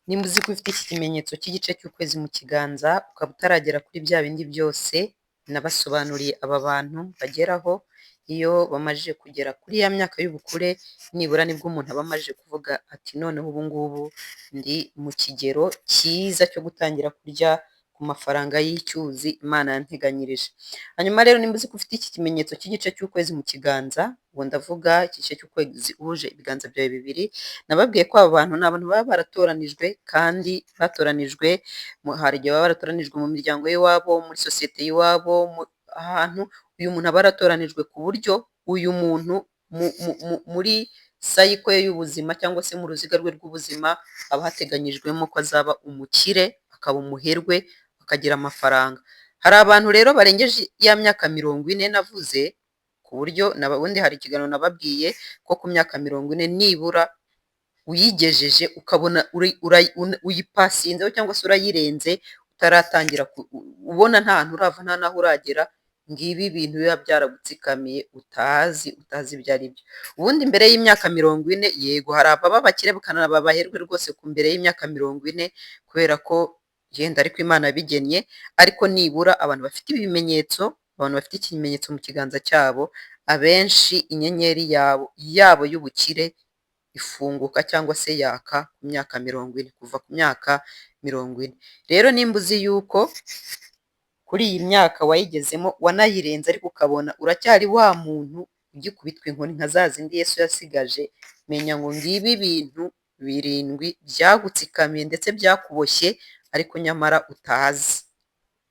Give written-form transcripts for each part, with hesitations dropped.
Nimba uzi ko ufite iki kimenyetso cy'igice cy'ukwezi mu kiganza, ukaba utaragera kuri bya bindi byose nabasobanuriye aba bantu bageraho iyo bamajije kugera kuri ya myaka y'ubukure, nibura nibwo umuntu aba amajije kuvuga ati noneho ubu ngubu ndi mu kigero cyiza cyo gutangira kurya ku mafaranga y'icyuzi Imana yanteganyirije. Hanyuma rero nimba uzi ko ufite iki kimenyetso cy'igice cy'ukwezi mu kiganza, ubwo ndavuga igice cy'ukwezi uhuje ibiganza byawe bibiri, nababwiye ko aba bantu ni abantu baba baratoranijwe kandi batoranijwe, hari igihe baba baratoranijwe mu miryango y'iwabo, muri sosiyete y'iwabo, ahantu uyu muntu aba yaratoranijwe ku buryo uyu muntu muri cycle ye y'ubuzima cyangwa se mu ruziga rwe rw'ubuzima haba hateganyijwemo ko azaba umukire, akaba umuherwe, akagira amafaranga. Hari abantu rero barengeje ya myaka 40 navuze, ku buryo ubundi hari ikiganiro nababwiye ko ku myaka 40 nibura uyigejeje ukabona uyipasinzeho cyangwa se urayirenze utaratangira, ubona nta hantu urava nta n'aho uragera, ngibi ibintu biba byaragutsikamiye utazi ibyo ari byo. Ubundi mbere y'imyaka 40, yego hari ababa abakire bakanaba abaherwe rwose ku mbere y'imyaka 40, kubera ko yenda ariko Imana yabigennye, ariko nibura abantu bafite ibimenyetso, abantu bafite ikimenyetso mu kiganza cyabo, abenshi inyenyeri yabo y'ubukire ifunguka cyangwa se yaka ku myaka 40, kuva ku myaka 40. Rero nimba uzi yuko kuri iyi myaka wayigezemo wanayirenze ariko ukabona uracyari wa muntu ugikubitwa inkoni nka za zindi Yesu yasigaje, menya ngo ngibi ibintu birindwi byagutsikamiye ndetse byakuboshye ariko nyamara utazi,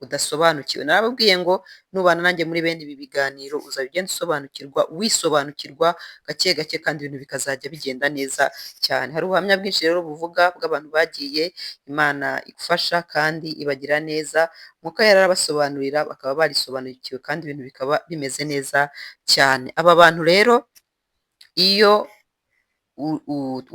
udasobanukiwe. Narababwiye ngo nubana nanjye muri bene ibi biganiro uzajya ugenda usobanukirwa, wisobanukirwa gake gake kandi ibintu bikazajya bigenda neza cyane. Hari ubuhamya bwinshi rero buvuga bw'abantu bagiye Imana ifasha kandi ibagira neza, Mwuka yarabasobanurira bakaba barisobanukiwe kandi ibintu bikaba bimeze neza cyane. Aba bantu rero iyo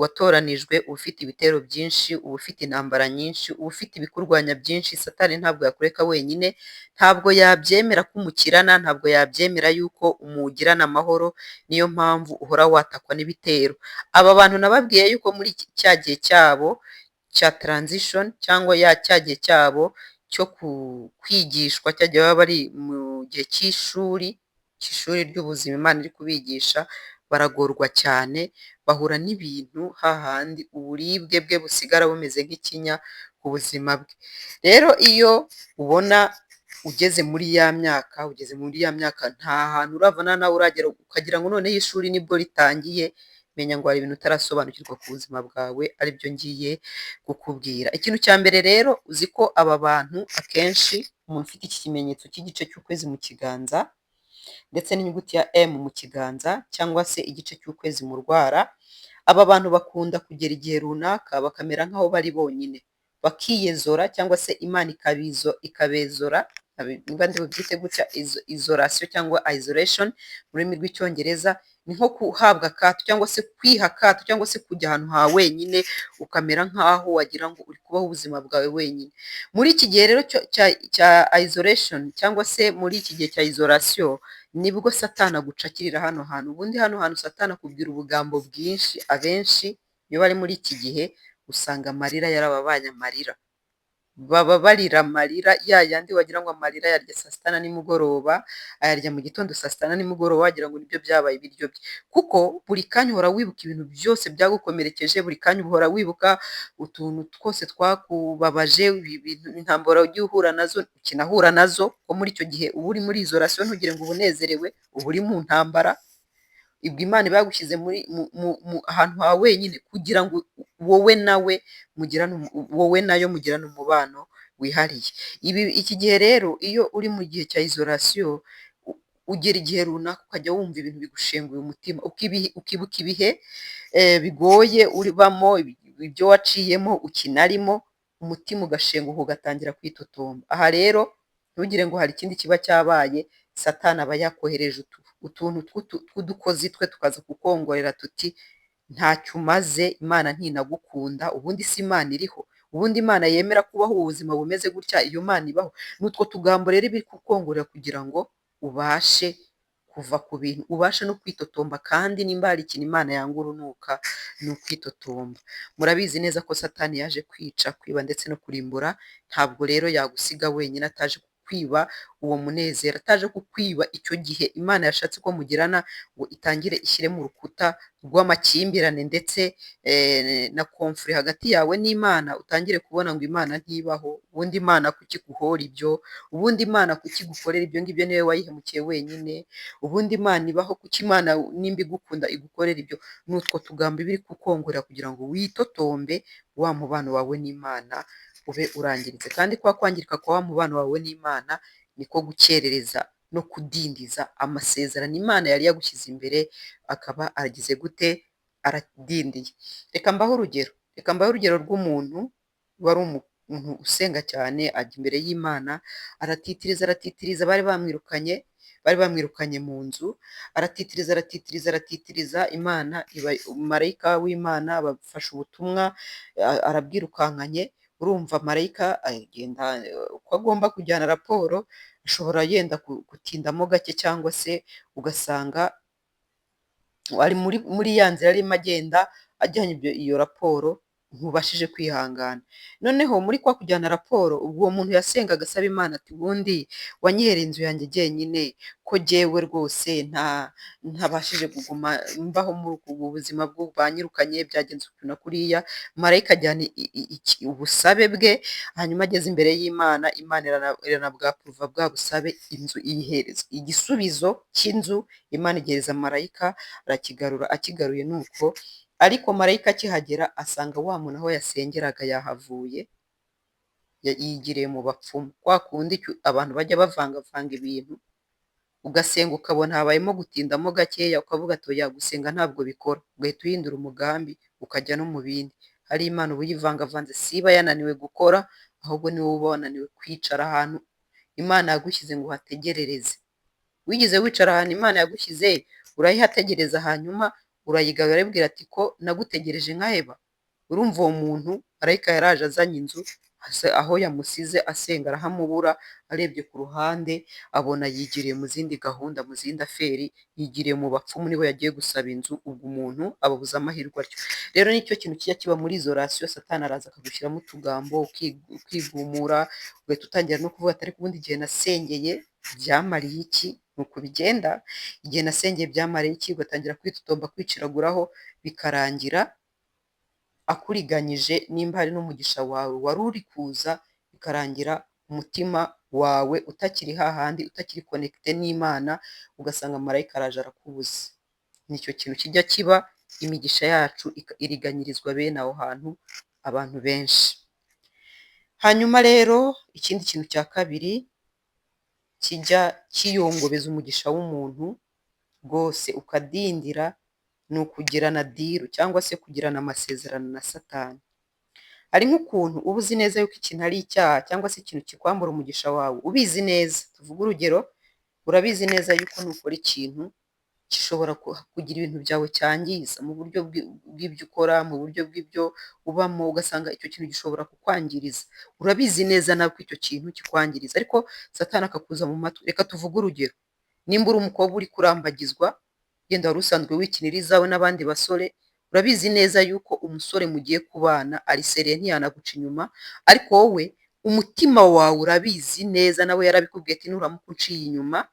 watoranijwe uba ufite ibitero byinshi, uba ufite intambara nyinshi, uba ufite ibikurwanya byinshi, Satani ntabwo yakureka wenyine, ntabwo yabyemera ko umukirana, ntabwo yabyemera yuko umugirana amahoro, niyo mpamvu uhora watakwa n'ibitero. Aba bantu nababwiye yuko muri cya gihe cyabo cya transition cyangwa cya gihe cyabo cyo kwigishwa, cya gihe baba bari mu gihe cy'ishuri ry'ubuzima Imana iri kubigisha, baragorwa cyane, bahura n'ibintu hahandi uburibwe bwe busigara bumeze nk'ikinya ku buzima bwe. Rero iyo ubona ugeze muri ya myaka, ugeze muri ya myaka nta hantu urava nta n'aho uragera, ukagira ngo noneho ishuri nibwo ritangiye, menya ngo hari ibintu utarasobanukirwa ku buzima bwawe aribyo ngiye kukubwira. Ikintu cya mbere rero, uzi ko aba bantu akenshi umuntu ufite iki kimenyetso cy'igice cy'ukwezi mu kiganza ndetse n'inyuguti ya M mu kiganza cyangwa se igice cy'ukwezi mu rwara, aba bantu bakunda kugera igihe runaka bakamera nk'aho bari bonyine, bakiyezora cyangwa se Imana ikabezora, niba ndi bubyite gutya, isolation cyangwa isolation mu rurimi rw'Icyongereza, ni nko guhabwa akato cyangwa se kwiha akato cyangwa se kujya ahantu ha wenyine, ukamera nk'aho wagira ngo uri kubaho ubuzima bwawe wenyine. Muri iki gihe rero cya isolation cyangwa se muri iki gihe cya isolation, nibwo Satani agucakirira hano hantu. Ubundi hano hantu Satani akubwira ubugambo bwinshi, abenshi iyo bari muri iki gihe usanga amarira yarababanye amarira. Baba barira amarira ya yandi wagira ngo amarira ayarya saa sita na nimugoroba, ayarya mu gitondo, saa sita na nimugoroba, wagira ngo nibyo byabaye ibiryo bye. Kuko buri kanya uhora wibuka ibintu byose byagukomerekeje, buri kanya uhora wibuka utuntu twose twakubabaje, intambara wagiye uhura nazo, ukinahura nazo, kuko muri icyo gihe uba uri muri isolation ntugire ngo uba unezerewe, uba uri mu ntambara, ubwo Imana iba yagushyize muri ahantu ha wenyine kugira ngo wowe nawe mugirane, wowe nayo mugirane umubano wihariye. Iki gihe rero iyo uri mu gihe cya isolation, ugera igihe runaka ukajya wumva ibintu bigushenguye umutima, ukibuka ibihe bigoye ubamo, ibyo waciyemo ukinarimo, umutima ugashenguka ugatangira kwitotomba. Aha rero ntugire ngo hari ikindi kiba cyabaye, Satani aba yakohereje utuntu tw'udukozi twe tukaza kukongorera tuti ntacyo umaze, Imana ntinagukunda, ubundi si Imana iriho? Ubundi Imana yemera kubaho ubuzima bumeze gutya, iyo Mana ibaho? Ni utwo tugambo rero iba iri kukongorera kugira ngo ubashe kuva ku bintu, ubashe no kwitotomba. Kandi nimba hari ikintu Imana yanga urunuka ni ukwitotomba. Murabizi neza ko Satani yaje kwica, kwiba ndetse no kurimbura. Ntabwo rero yagusiga wenyine ataje kukwiba uwo munezero, ataje kukwiba icyo gihe Imana yashatse ko mugirana, ngo itangire ishyire mu rukuta rw'amakimbirane ndetse na conflit hagati yawe n'Imana, utangire kubona ngo Imana ntibaho, ubundi Imana kuki iguhora ibyo, ubundi Imana kuki igukorera ibyo ngibyo, niwe wayihemukiye wenyine, ubundi Imana ibaho kuki, Imana nimba igukunda igukorera ibyo? Ni utwo tugambo iba iri kukongorera kugira ngo witotombe, wa mubano wawe n'Imana ube urangiritse. Kandi kwa kwangirika kwa wa mubano wawe n'Imana niko gukerereza no kudindiza amasezerano Imana yari yagushyize imbere, akaba agize gute? Aradindiye. Reka mbahe urugero rw'umuntu wari umuntu usenga cyane, ajya imbere y'Imana aratitiriza, aratitiriza. Bari bamwirukanye mu nzu, aratitiriza, aratitiriza, aratitiriza. Imana iba marayika w'Imana bafashe ubutumwa, arabwirukankanye. Urumva marayika agenda uko agomba kujyana raporo, ashobora yenda gutindamo gake, cyangwa se ugasanga ari muri ya nzira arimo agenda ajyanye iyo raporo, ntubashije kwihangana. Noneho muri kwa kujyana raporo, ubwo uwo muntu yasengaga asaba Imana ati: "Ubundi wanyihereye inzu yanjye jyenyine, ko jyewe rwose ntabashije kuguma mbaho muri ubu buzima bwo banyirukanye, byagenze uku na kuriya." Marayika ajyana ubusabe bwe, hanyuma ageze imbere y'Imana, Imana iranabwapuruva bwa busabe, inzu iyihereza igisubizo cy'inzu. Imana igereza marayika arakigarura. Akigaruye nuko, ariko marayika akihagera asanga wa muntu aho yasengeraga yahavuye, yigiriye mu bapfumu. Kwa kundi abantu bajya bavangavanga ibintu, ugasenga ukabona habayemo gutindamo gakeya, ukavuga ati: "Oya, gusenga ntabwo bikora," ugahita uhindura umugambi ukajya no mu bindi. Hari Imana uba uyivangavanze, si iba yananiwe gukora, ahubwo ni wowe uba wananiwe kwicara ahantu Imana yagushyize ngo uhategerereze. Wigeze wicara ahantu Imana yagushyize urayihategereza, hanyuma urayigarura, urayibwira ati: "Ko nagutegereje nkaheba?" Urumva uwo muntu, marayika yaraje azanye inzu, aho yamusize asenga arahamubura. Arebye ku ruhande abona yigiriye mu zindi gahunda, mu zindi affaires, yigiriye mu bapfumu, niho yagiye gusaba inzu. Ubwo umuntu ababuza amahirwe atyo. Rero nicyo kintu kijya kiba muri isolation. Satani araza akagushyiramo utugambo, ukigumura, ugahita utangira no kuvuga ati: "Ariko ubundi igihe nasengeye byamariye iki?" Nuko bigenda. "Igihe nasengeye byamariye iki?" Ugatangira kwitotomba, kwiciraguraho, bikarangira akuriganyije. Nimba hari n'umugisha wawe wari uri kuza, bikarangira umutima wawe utakiri hahandi, utakiri connecté n'Imana, ugasanga marayika araje arakubuza. Nicyo kintu kijya kiba, imigisha yacu iriganyirizwa bene aho hantu abantu benshi. Hanyuma rero ikindi kintu cya kabiri kijya kiyongobeza umugisha w'umuntu rwose ukadindira, ni ukugirana deal cyangwa se kugirana amasezerano na Satani. Hari nk'ukuntu uba uzi neza yuko ikintu ari icyaha cyangwa se ikintu kikwambura umugisha wawe, ubizi neza. Tuvuge urugero, urabizi neza yuko nukora ikintu gishobora kugira ibintu byawe cyangiza mu buryo bw'ibyo ukora, mu buryo bw'ibyo ubamo, ugasanga icyo kintu gishobora kukwangiriza. Urabizi neza nawe ko icyo kintu kikwangiriza, ariko Satani akakuza mu matwi. Reka tuvuge urugero, nimba uri umukobwa uri kurambagizwa, yenda wari usanzwe wikinira izawe n'abandi basore, urabizi neza yuko umusore mugiye kubana ari sérieux, ntiyanaguca inyuma, ariko wowe umutima wawe urabizi neza, nawe yarabikubwiye ati: "Nuramuka unciye inyuma,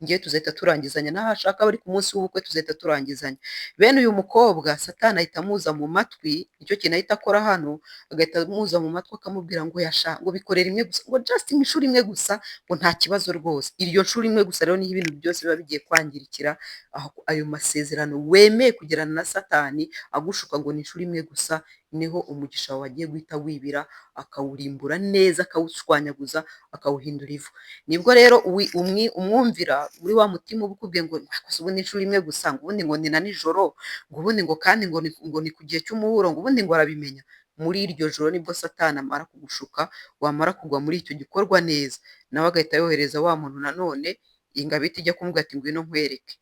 ngewe tuzahita turangizanya, nahashaka bari ku munsi w'ubukwe tuzahita turangizanya." Bene uyu mukobwa Satani ahita amuza mu matwi, nicyo kintu ahita akora hano, agahita amuza mu matwi akamubwira ngo: "Yasha," ngo, "bikorera imwe gusa," ngo, "just inshuro imwe gusa," ngo, "nta kibazo rwose." Iryo nshuro imwe gusa rero niho ibintu byose biba bigiye kwangirikira. Aho ayo masezerano wemeye kugirana na Satani agushuka ngo ni inshuro imwe gusa, niho umugisha wawe agiye guhita wibira, akawurimbura neza, akawushwanyaguza, akawuhindura ivu. Nibwo rero umwumvira muri wa mutima uba ukubwiye ngo: "Ubundi inshuro imwe gusa," ngo, "ubundi ngo ni na nijoro," ngo, "ubundi ngo kandi ngo ni ku gihe cy'umuhuro," ngo, "ubundi ngo arabimenya." Muri iryo joro nibwo Satani amara kugushuka, wamara kugwa muri icyo gikorwa neza, nawe agahita yohereza wa muntu nanone ingabo ihita ijya kumubwira ati: "Ngwino nkwereke."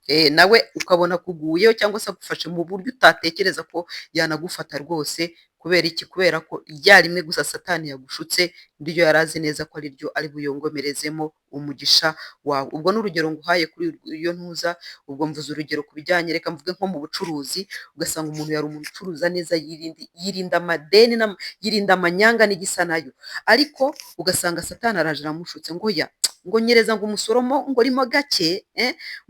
Nawe ukabona akuguyeho cyangwa se agufashe mu buryo utatekereza ko yanagufata rwose. Kubera iki? Kubera ko rya rimwe gusa Satani yagushutse niryo yari azi neza ko ari ryo ari buyongomerezemo umugisha wawe. Ubwo ni urugero nguhaye kuri iyo ntuza, ubwo mvuze urugero ku bijyanye, reka mvuge nko mu bucuruzi, ugasanga umuntu yari umuntu ucuruza neza, yirinda amadeni, yirinda amanyanga n'igisa nayo, ariko ugasanga Satani araje aramushutse ngo ya ngo nyereza ngo umusoromo ngo rimo gake,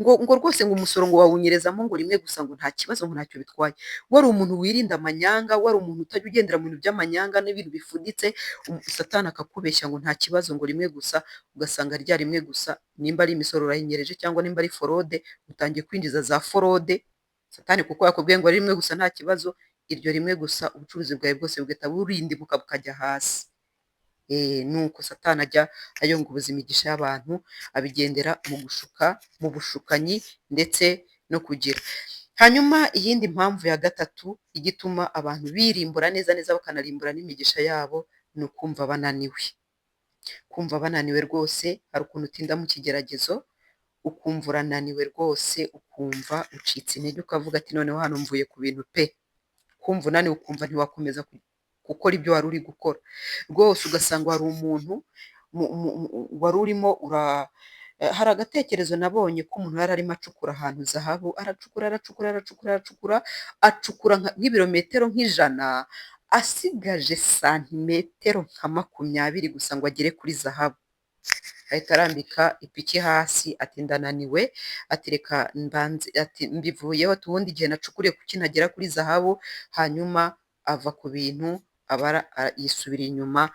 ngo rwose ngo umusoro ngo wawunyerezamo ngo rimwe gusa, ngo nta kibazo, ngo ntacyo bitwaye. Wari umuntu wirinda amanyanga, wari umuntu utajya ugendera mu bintu by'amanyanga n'ibintu bifuditse, Satani akakubeshya ngo nta kibazo, ngo rimwe gusa, ugasanga rya rimwe gusa, nimba ari imisoro urayinyereje, cyangwa nimba ari fraude utangiye kwinjiza za fraude. Satani kuko yakubwiye ngo ari rimwe gusa nta kibazo, iryo rimwe gusa ubucuruzi bwawe bwose bugahita burindimuka bukajya hasi. Nuko Satani ajya ayongoboza imigisha y'abantu, abigendera mu gushuka, mu bushukanyi ndetse no kugira. Hanyuma iyindi mpamvu ya gatatu igituma abantu birimbura neza neza bakanarimbura n'imigisha yabo, ni ukumva bananiwe. Kumva bananiwe rwose, hari ukuntu utinda mu kigeragezo, ukumva urananiwe rwose, ukumva ucitse intege, ukavuga ati noneho hano mvuye ku bintu pe. Kumva unaniwe, ukumva ntiwakomeza gukora ibyo wari uri gukora. Rwose ugasanga hari umuntu wari urimo hari agatekerezo nabonye k'umuntu yari arimo acukura ahantu zahabu, aracukura, aracukura, aracukura, aracukura, acukura nk'ibirometero nk'100, asigaje santimetero nka 20 gusa ngo agere kuri zahabu. Ahita arambika ipiki hasi ati ndananiwe, ati reka mbanze, ati mbivuyeho, ubundi igihe nacukuriye kuki ntagera kuri zahabu. Hanyuma ava ku bintu, yisubira inyuma,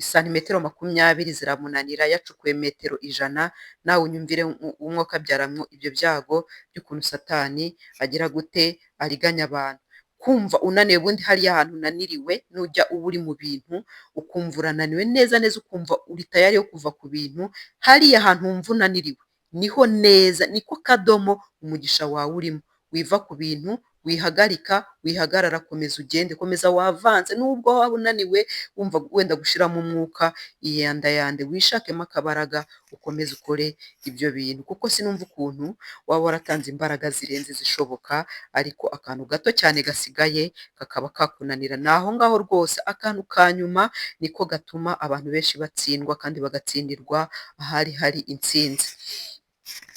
santimetero 20 ziramunanira, yacukuye metero 100. Nawe unyumvire umwuka abyaramwo ibyo byago by'ukuntu Satani agira gute, ariganya abantu. Kumva unaniwe, ubundi hariya hantu unaniriwe, nujya uba uri mu bintu ukumva urananiwe neza neza, ukumva uri tayari yo kuva ku bintu, hariya hantu wumva unaniriwe niho neza, niko kadomo umugisha wawe urimo. Wiva ku bintu, wihagarika, wihagarara, komeza ugende, komeza wavanze, nubwo waba unaniwe wumva wenda gushiramo umwuka, iyandayande wishakemo akabaraga ukomeze ukore ibyo bintu, kuko sinumva ukuntu waba waratanze imbaraga zirenze izishoboka, ariko akantu gato cyane gasigaye kakaba kakunanira. Ni aho ngaho rwose akantu ka nyuma niko gatuma abantu benshi batsindwa kandi bagatsindirwa ahari hari intsinzi.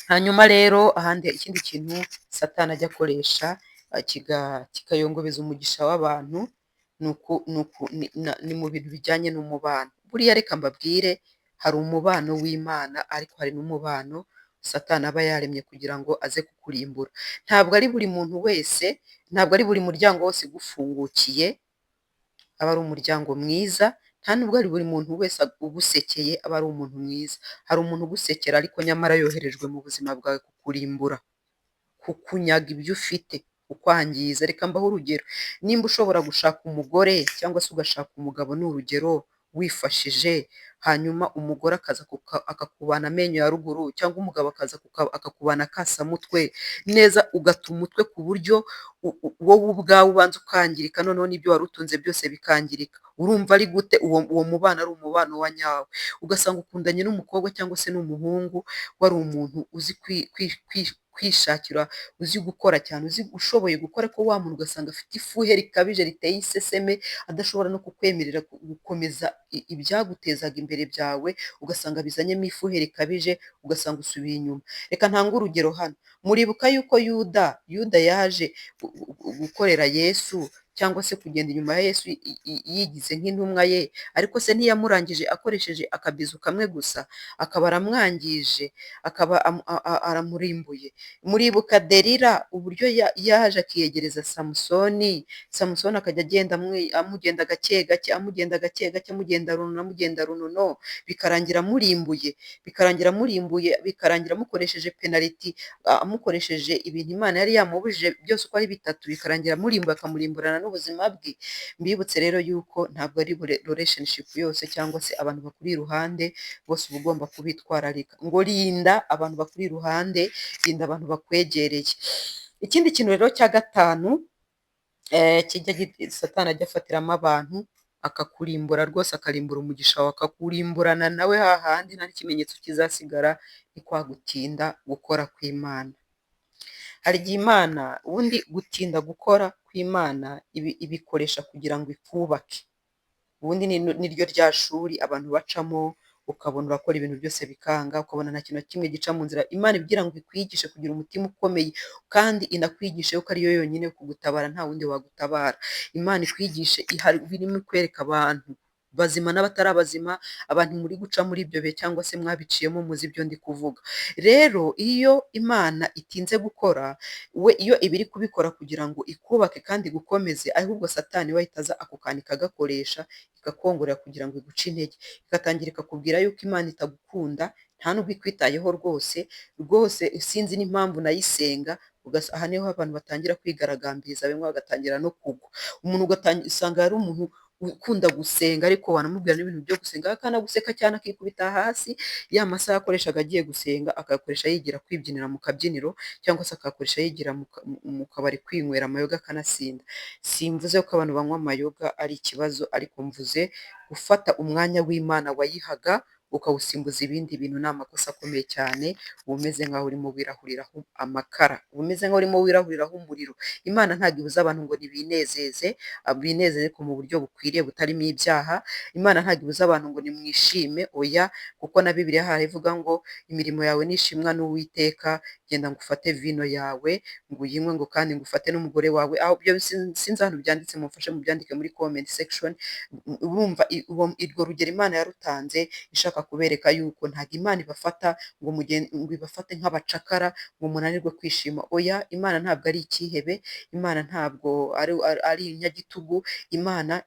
Hanyuma rero ahandi ikindi kintu Satani ajya akoresha kikayongobeza umugisha w'abantu, ni mu bintu bijyanye n'umubano. Buriya reka mbabwire, hari umubano w'Imana, ariko hari n'umubano Satani aba yaremye kugira ngo aze kukurimbura. Ntabwo ari buri muntu wese, ntabwo ari buri muryango wose ugufungukiye aba ari umuryango mwiza, nta nubwo ari buri muntu wese ugusekeye aba ari umuntu mwiza. Hari umuntu ugusekera ariko nyamara yoherejwe mu buzima bwawe kukurimbura, kukunyaga ibyo ufite, kukwangiza. Reka mbahe urugero, nimba ushobora gushaka umugore cyangwa se ugashaka umugabo, ni urugero, wifashije, hanyuma umugore akaza akakubana amenyo ya ruguru, cyangwa umugabo akaza akakubana akasamutwe neza, ugata umutwe ku buryo wowe ubwawe ubanza ukangirika, noneho n'ibyo wari utunze byose bikangirika. Urumva ari gute uwo mubano ari umubano wa nyawe? Ugasanga ukundanye n'umukobwa cyangwa se n'umuhungu, wari umuntu uzi kwishakira, uzi gukora cyane, uzi ushoboye gukora, ko wa muntu ugasanga afite ifuhe rikabije riteye iseseme, adashobora no kukwemerera gukomeza ibyagutezaga imbere byawe, ugasanga bizanyemo ifuhe rikabije, ugasanga usubiye inyuma. Reka ntange urugero hano, muribuka yuko Yuda yaje gukorera Yesu cyangwa se kugenda inyuma ya Yesu yigize nk'intumwa ye, ariko se ntiyamurangije akoresheje akabizu kamwe gusa, akaba aramwangije, akaba aramurimbuye. Muribuka Delila uburyo yaje akiyegereza Samusoni, Samusoni akajya agenda amugenda gake gake, amugenda gake gake, amugenda runono, amugenda runono, bikarangira amurimbuye, bikarangira amurimbuye, bikarangira amukoresheje penaliti, amukoresheje ibintu Imana yari yamubujije byose uko ari bitatu, bikarangira amurimbuye, akamurimburana n'ubuzima bwe. Mbibutse rero yuko ntabwo ari buri relationship yose cyangwa se abantu bakuri iruhande bose uba ugomba kubitwararika. Ngo rinda abantu bakuri iruhande, rinda abantu bakwegereye. Ikindi kintu rero cya gatanu kijya Satani ajya afatiramo abantu akakurimbura rwose, akarimbura umugisha wawe, akakurimburana nawe hahandi nta n'ikimenyetso kizasigara, ni kwa gutinda gukora kw'Imana. Hari igihe Imana, ubundi gutinda gukora kw'Imana ibikoresha kugira ngo ikubake. Ubundi niryo rya shuri abantu bacamo, ukabona urakora ibintu byose bikanga, ukabona nta kintu na kimwe gica mu nzira. Imana ibwira ngo ikwigishe kugira umutima ukomeye, kandi inakwigishe ko ariyo yonyine kugutabara, nta wundi wagutabara. Imana ikwigishe birimo kwereka abantu bazima n'abatari abazima, abantu muri guca muri ibyo bihe cyangwa se mwabiciyemo muzi ibyo ndi kuvuga. Rero iyo Imana itinze gukora, we iyo iba iri kubikora kugira ngo ikubake kandi igukomeze, ahubwo Satani we ahita aza ako kantu ikagakoresha, ikakongorera kugira ngo iguce intege. Igatangira ikakubwira yuko Imana itagukunda, nta nubwo ikwitayeho rwose, rwose sinzi n'impamvu nayisenga. Aha niho abantu batangira kwigaragambiriza, bamwe bagatangira no kugwa. Umuntu ugasanga ari umuntu ukunda gusenga, ariko wanamubwira n'ibintu byo gusenga akanaguseka cyane, akikubita hasi. Ya masaha yakoreshaga agiye gusenga akayakoresha yigira kwibyinira mu kabyiniro, cyangwa se akayakoresha yigira mu kabari kwinywera amayoga akanasinda. Simvuze ko abantu banywa amayoga ari ikibazo, ariko mvuze gufata umwanya w'Imana wayihaga ukawusimbuza ibindi bintu ni amakosa akomeye cyane. Uba umeze nk'aho urimo wirahuriraho amakara, uba umeze nk'aho urimo wirahuriraho umuriro. Imana ntabwo ibuza abantu ngo nibinezeze, binezeze ariko mu buryo bukwiriye butarimo ibyaha. Imana ntabwo ibuza abantu ngo nimwishime, oya, kuko na Bibiliya hari ivuga ngo imirimo yawe nishimwa n'Uwiteka, genda ngo ufate vino yawe ngo uyinywe, ngo kandi ngo ufate n'umugore wawe. Aho ibyo sinzi ahantu byanditse, mumfashe mubyandike muri comment section. Urumva urwo rugero Imana yarutanze ishaka kubereka yuko ntabwo Imana ibafata ngo ngo ibafate nk'abacakara ngo munanirwe kwishima. Oya, Imana ntabwo ari ikihebe, Imana ntabwo ari inyagitugu. Imana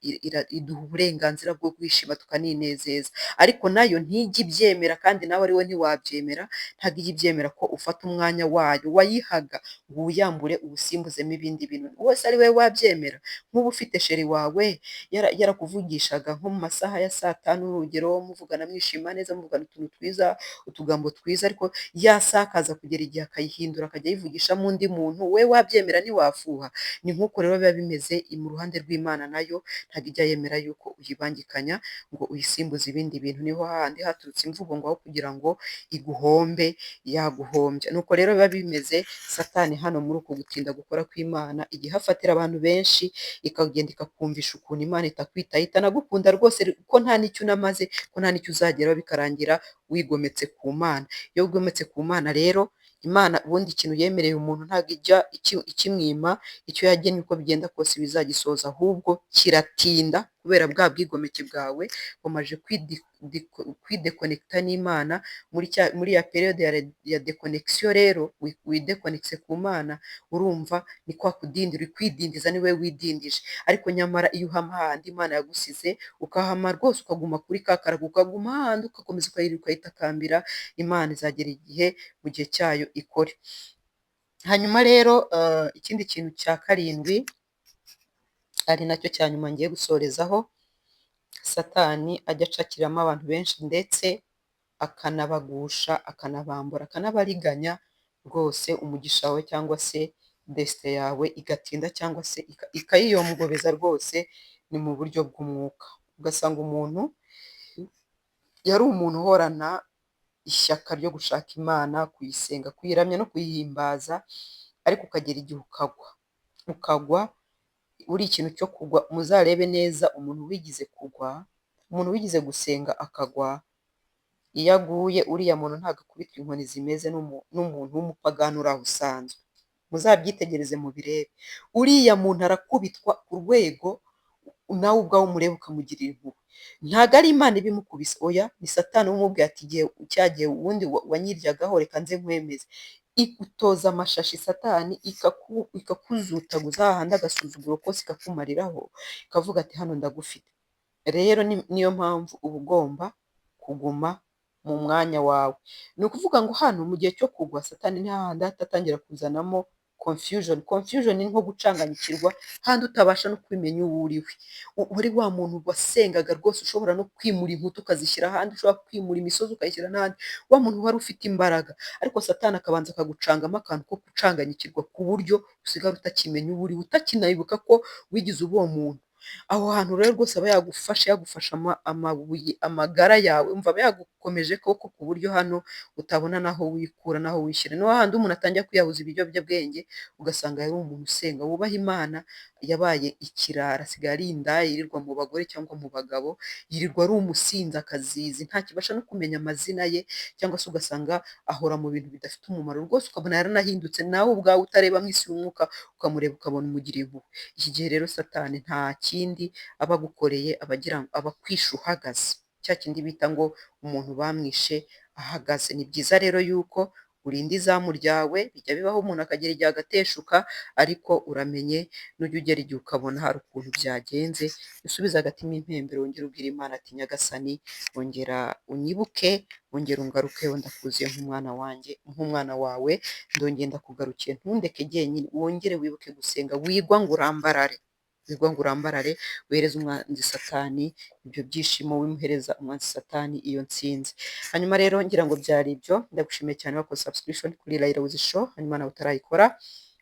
iduha uburenganzira bwo kwishima tukaninezeza, ariko nayo ntijya ibyemera, kandi nawe ari we ntiwabyemera. Ntabwo ijya ibyemera ko ufata umwanya wayo wayihaga ngo wiyambure uwusimbuzemo ibindi bintu. Wese ari we wabyemera? Nk'ubu ufite chéri wawe yarakuvugishaga nko mu masaha ya saa tanu, urugero, muvugana mwishima neza, muvugana utuntu twiza, utugambo twiza, ariko ya saha akaza kugera igihe akayihindura, akajya ayivugishamo undi muntu, we wabyemera? Ntiwafuha? Ni nk'uko rero biba bimeze mu ruhande rw'Imana, nayo ntabwo ijya yemera yuko uyibangikanya ngo uyisimbuze ibindi bintu. Niho hahandi haturutse imvugo ngo aho kugira ngo iguhombe yaguhombya. Nuko rero biba bimeze. Satani hano muri uku gutinda gukora kw'Imana igihe afatira abantu benshi, ikagenda ikakumvisha ukuntu Imana itakwitaye, itanagukunda rwose, ko nta n'icyo unamaze, ko nta n'icyo uzageraho, bikarangira wigometse ku Mana. Iyo wigometse ku Mana rero, Imana ubundi ikintu yemereye umuntu ntabwo ijya ikimwima. Icyo yagennye uko bigenda kose bizagisohoza, ahubwo kiratinda kubera bwa bwigomeke bwawe wamaze kwidéconnecta n'Imana muri ya période ya déconnexion. Rero widéconnectise ku Mana, urumva ni kwa kudindira, uri kwidindiza, ni wowe widindije. Ariko nyamara iyo uhama hahandi Imana yagusize, ukahama rwose, ukaguma kuri ka karago, ukaguma hahandi, ugakomeza ukayitakambira, Imana izagera igihe mu gihe cyayo ikore. Hanyuma rero ikindi kintu cya karindwi, ari nacyo cya nyuma ngiye gusorezaho, Satani ajya acakiramo abantu benshi, ndetse akanabagusha, akanabambura, akanabariganya rwose, umugisha wawe cyangwa se destin yawe igatinda cyangwa se ikayiyongobeza rwose, ni mu buryo bw'umwuka. Ugasanga umuntu yari umuntu uhorana ishyaka ryo gushaka Imana, kuyisenga, kuyiramya no kuyihimbaza, ariko ukagera igihe ukagwa, ukagwa. Buri ikintu cyo kugwa, muzarebe neza umuntu wigize kugwa, umuntu wigize gusenga akagwa, iyo aguye uriya muntu ntabwo akubitwa inkoni zimeze n'umuntu w'umupagani uri aho usanzwe. Muzabyitegereze mubirebe. Uriya muntu arakubitwa ku rwego nawe ubwawe umureba ukamugirira impuhwe. Ntabwo ari Imana ibimukubise, oya, ni Satani umubwiye ati: "Igihe cya gihe ubundi wanyiryagaho, reka nze nkwemeze." Igutoza amashashi Satani, ikakuzutaguza hahandi, agasuzuguro kose ikakumariraho, ikavuga ati: "Hano ndagufite." Rero niyo mpamvu uba ugomba kuguma mu mwanya wawe. Ni ukuvuga ngo hano mu gihe cyo kugwa, Satani ni hahandi ahita atangira kuzanamo confusion. Confusion ni nko gucanganyikirwa, hahandi utabasha no kwimenya uwo uri we. Wari wa muntu wasengaga rwose, ushobora no kwimura inkuta ukazishyira ahandi, ushobora kwimura imisozi ukayishyira n'ahandi, wa muntu wari ufite imbaraga, ariko Satani akabanza akagucangamo akantu ko gucanganyikirwa ku buryo usigara utakimenya uwo uri we, utakinayibuka ko wigize uba uwo muntu. Aho hantu rero rwose aba yagufashe, yagufashe amabuye, amagara yawe, umva aba yagukomeje koko ku buryo hano utabona n'aho wikura n'aho wishyira. Ni hahandi umuntu atangira kwiyahuza ibiyobyabwenge, ugasanga yari umuntu usenga wubaha Imana, yabaye ikirara, asigaye ari indaya yirirwa mu bagore cyangwa mu bagabo, yirirwa ari umusinzi akazizi, ntakibasha no kumenya amazina ye, cyangwa se ugasanga ahora mu bintu bidafite umumaro rwose, ukabona yaranahindutse, nawe ubwawe utareba mu isi y'umwuka ukamureba ukabona umugiriye impuhwe. Iki gihe rero Satani nta kindi aba agukoreye, aba agira aba akwishe uhagaze, cya kindi bita ngo umuntu bamwishe ahagaze. Ni byiza rero yuko urinda izamu ryawe, bijya bibaho umuntu akagera igihe agateshuka, ariko uramenye nujya ugera igihe ukabona hari ukuntu byagenze, usubize agatima impembero, wongere ubwire Imana ati: "Nyagasani, ongera unyibuke, ongera ungarukeho, ndakuziye nk'umwana wanjye, nk'umwana wawe, ndongeye ndakugarukiye, ntundeke jyenyine." Wongere wibuke gusenga, wigwa ngo urambarare, wigwa ngo urambarare, wihereze umwanzi Satani ibyo byishimo, wimuhereza umwanzi Satani iyo ntsinzi. Hanyuma rero ngira ngo byari ibyo, ndagushimiye cyane wakoze subscription kuri Raila Wizi Show, hanyuma nawe utarayikora,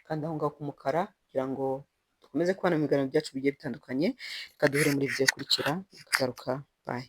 kandi aho ngaho k'umukara kugira ngo dukomeze kubana mu biganiro byacu bigiye bitandukanye. Reka duhure muri video ikurikira, tukagaruka, bye.